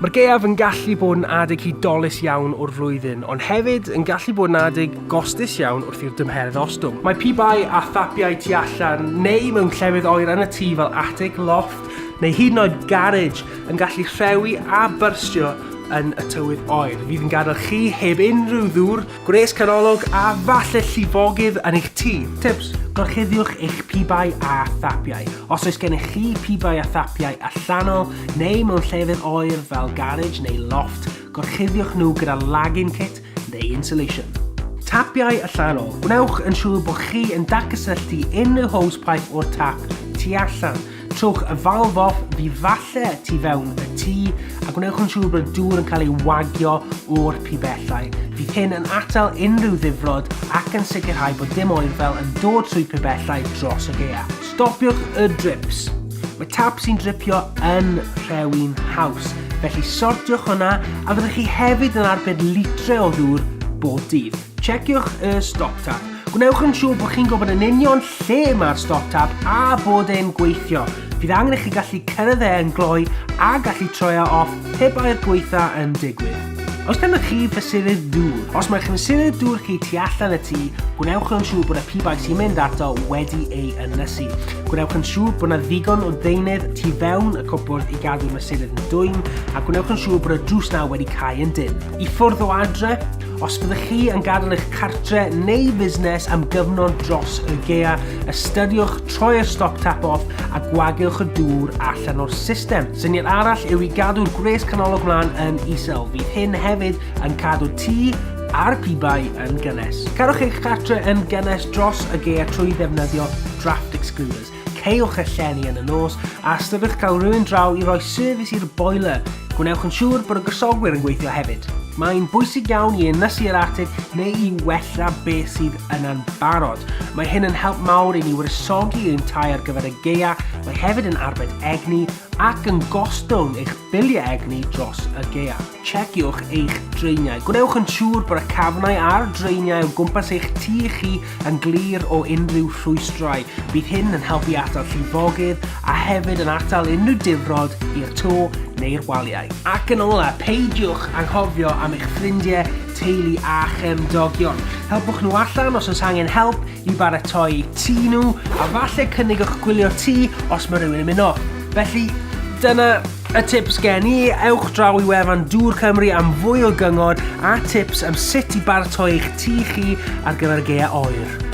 Mae'r gaeaf yn gallu bod yn adeg hudolus iawn o'r flwyddyn, ond hefyd yn gallu bod yn adeg gostus iawn wrth i'r dymheredd ostwng. Mae pibau a thapiau tu allan neu mewn llefydd oer yn y tŷ fel atig, lofft neu hyd yn oed garej yn gallu rhewi a byrstio yn y tywydd oer, fydd yn gadael chi heb unrhyw ddŵr, Gwres canolog a falle llifogydd yn eich tŷ. Tips, Gorchuddiwch eich pibau a thapiau. Os oes gennych chi pibau a thapiau allanol neu mewn llefydd oer fel garej neu lofft, gorchuddiwch nhw gyda lagging kit neu insulation. Tapiau allanol. Gwnewch yn siŵr bod chi yn datgysylltu unrhyw hosepipe o'r tap tu allan. Trowch y valve off fydd falle tu fewn y tŷ a gwnewch yn siŵr bod y dŵr yn cael ei wagio o'r pibellau. Fydd hyn yn atal unrhyw ddifrod ac yn sicrhau bod dim oerfel yn dod trwy pibellau dros y gaeaf. Stopiwch y drips. Mae tap sy'n dripio yn rhewi'n haws, felly sortiwch hwnna a fyddwch chi hefyd yn arbed litre o ddŵr bob dydd. Checiwch y stop tap. Gwnewch yn siŵr bod chi'n gwybod yn union lle mae'r stop tap a bod e'n gweithio. Fydd angen i chi gallu cyrraedd e yn gloi a gallu troi e off pe bai'r gweitha yn digwydd. Oes gennych chi fesurydd dŵr? Os mae'ch mesurydd dŵr chi tu allan y tŷ, gwnewch yn siŵr bod y pibau sy'n mynd ato wedi ei ynysu. Gwnewch yn siŵr bod yna ddigon o ddeunydd tu fewn y cwpwrdd i gadw'r mesurydd yn dwym, a gwnewch yn siŵr bod y drws na wedi cau yn dynn. I ffwrdd o adre, Os fyddwch chi yn gadael eich cartre neu fusnes am gyfnod dros y gaea, ystyriwch troi'r stop tap off a gwagewch y dŵr allan o'r system. Syniad arall yw i gadw'r gwres canolog mlaen yn isel. Fydd hyn hefyd yn cadw tŷ a'r pibau yn gynnes. Cadwch eich cartre yn gynnes dros y gaea trwy ddefnyddio draft excluders. Caewch y llenni yn y nos a ystyriwch cael rhywun draw i roi service i'r boiler. Gwnewch yn siŵr bod y gwresogwyr yn gweithio hefyd. Mae'n bwysig iawn i ynysu yr atig neu i wella beth sydd yna'n barod. Mae hyn yn help mawr i ni wresogi ein tai ar gyfer y gaea, mae hefyd yn arbed egni ac yn gostwng eich biliau egni dros y gaea. Checiwch eich draeniau. Gwnewch yn siŵr bod y cafnau a'r draeniau o gwmpas eich tŷ chi yn glir o unrhyw rhwystrau. Bydd hyn yn helpu atal llifogydd a hefyd yn atal unrhyw difrod i'r to neu'r waliau. Ac yn ola, peidiwch anghofio am eich ffrindiau, teulu a chymdogion. Helpwch nhw allan os oes angen help i baratoi tŷ nhw, a falle cynnig o'ch gwylio tŷ os mae rhywun yn mynd off. Felly, dyna y tips gen i. Ewch draw i wefan Dŵr Cymru am fwy o gyngor a tips am sut i baratoi eich tŷ chi ar gyfer y gaea oer.